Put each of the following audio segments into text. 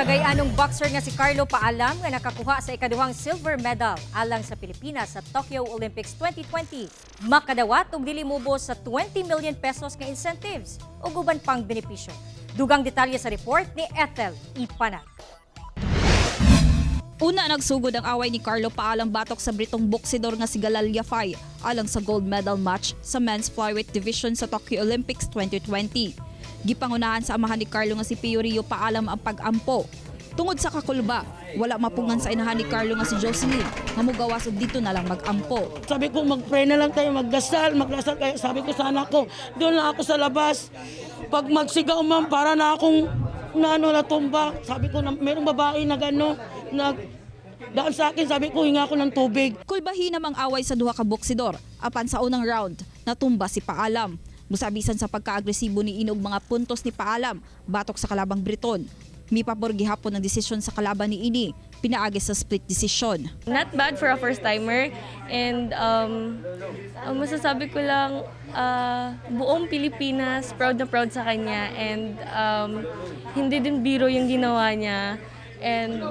Cagayanong boxer nga si Carlo Paalam nga nakakuha sa ikaduhang silver medal alang sa Pilipinas sa Tokyo Olympics 2020. Makadawat og dili mubos sa 20 million pesos nga incentives ug uban pang benepisyo. Dugang detalye sa report ni Ethel Ipanag. Una, nagsugod ang away ni Carlo Paalam batok sa Britong boksidor nga si Galal Yafai alang sa gold medal match sa men's flyweight division sa Tokyo Olympics 2020. Gipangunahan sa amahan ni Carlo nga si Pio Rio Paalam ang pag-ampo. Tungod sa kakulba, wala mapungan sa inahan ni Carlo nga si Jocelyn nga mugawas og dito na lang mag-ampo. Sabi ko, mag-pray na lang tayo, magdasal, magdasal. Kaya sabi ko sa anak ko, doon lang ako sa labas. Pag magsigaw, ma'am, para na akong na ano, natumba. Sabi ko, na, merong babae na gano, nag daan sa akin, sabi ko, hinga ako ng tubig. Kulbahi namang away sa duha ka boksidor apan sa unang round natumba si Paalam. Musabisan sa pagka-agresibo ni inog mga puntos ni Paalam batok sa kalabang Briton. Mipabor gihapon ang desisyon sa kalaban ni ini, pinaagi sa split decision. Not bad for a first timer and ang masasabi ko lang, buong Pilipinas proud na proud sa kanya and hindi din biro yung ginawa niya and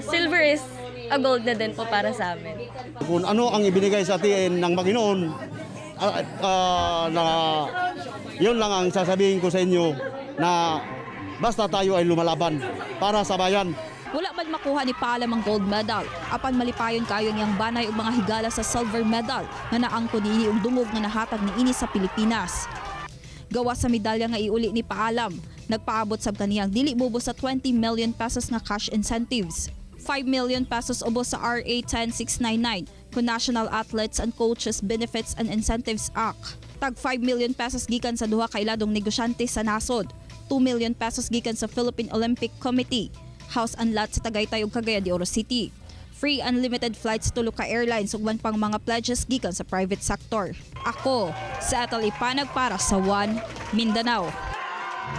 silver is a gold na din po para sa amin. Kung ano ang ibinigay sa atin ng Panginoon, na yun lang ang sasabihin ko sa inyo na basta tayo ay lumalaban para sa bayan. Wala man makuha ni Paalam ang gold medal apan malipayon kayo niyang banay og mga higala sa silver medal nga naangko niini og dungog nga nahatag niini sa Pilipinas. Gawa sa medalya nga iuli ni Paalam, nagpaabot sab kaniyang dili mubos sa 20 million pesos nga cash incentives. 5 million pesos ubos sa RA 10699 kun National Athletes and Coaches Benefits and Incentives Act. Tag 5 million pesos gikan sa duha ka iladong negosyante sa nasod. 2 million pesos gikan sa Philippine Olympic Committee. House and lot sa Tagaytay ug Cagayan de Oro City. Free unlimited flights sa tulo ka airlines ug uban pang mga pledges gikan sa private sector. Ako, sa Ethel Ipanag para sa One Mindanao.